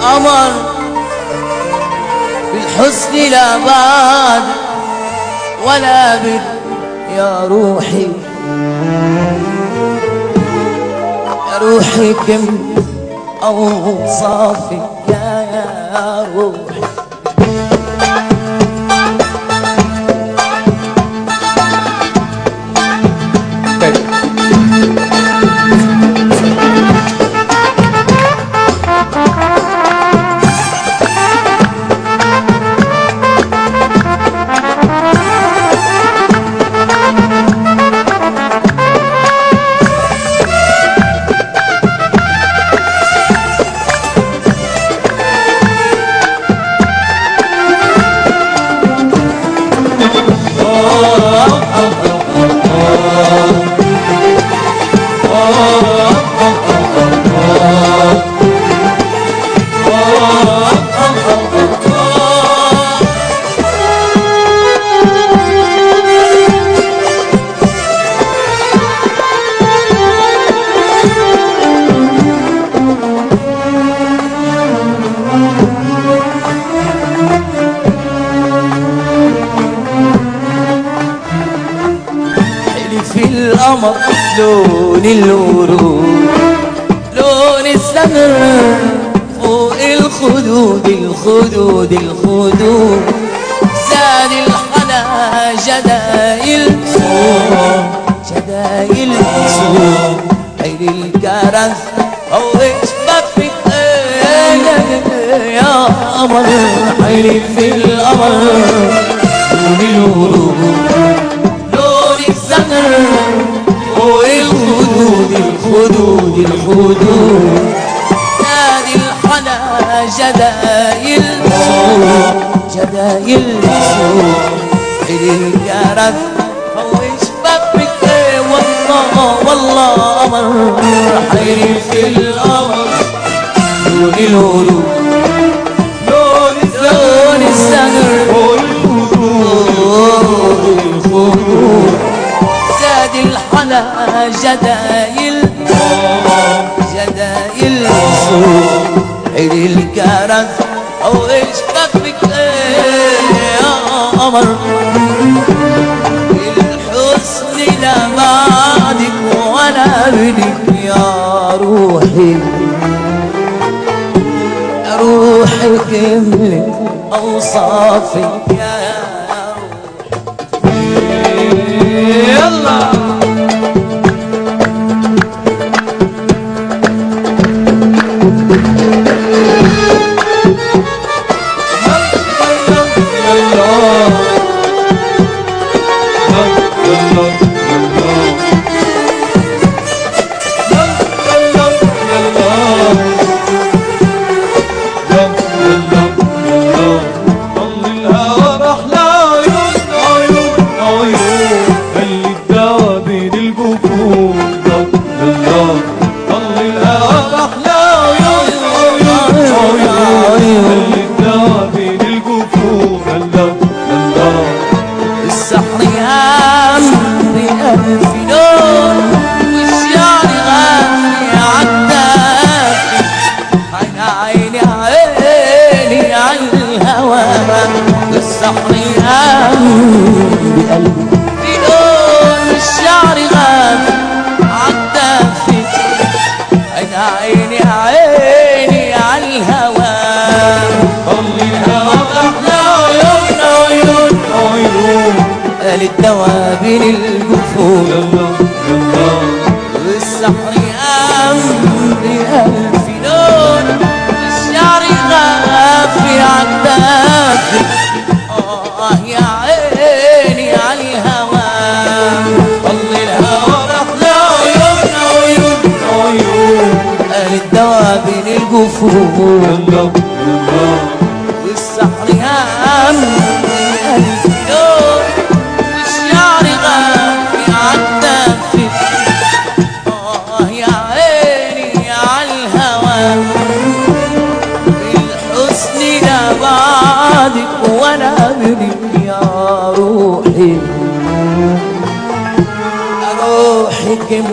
القمر بالحسن لا بعد ولا بد يا روحي، يا روحي كم أوصافك يا روحي. القمر لون الورود، لون السمر فوق الخدود الخدود الخدود، زاد الحلا جدايل صوت جدايل صوت، عين الكرز فوق شفافك يا قمر، عيني في القمر لون الورود، لون السمر فوق الخدود الخدود الخدود، زاد الحلا جدايل صوت جدايل صوت، عين الكرز فوق شفافك والله والله قمر، عيني في القمر لون الورود، لون الزهر فوق الخدود الخدود، زاد الحلا جدايل جدايل صوت، عين الكرز فوق شفافك يا قمر، الحسن لا بعدك ولا منك يا روحي، يا روحي كملت أوصافك يا روحي. يلا بقلبي لون الشعر غاب عالدافي، عين عيني عيني عالهوى، طل الهوى أحلى عيون عيون عيون، قال الدوا بين الجفون، يلا يلا والسحر قام بألف لون، الشعر غافي عالدافي، آه يا عيني عالهوى، طل الهوى أحلى عيون عيون عيون، قال الدوا بين الجفون، يلا يلا والسحر هام بألف لون، والشعر غافي عالدافي، آه يا عيني عالهوى، الحسن لا بعدك ولا منك يا روحي، يا روحي كم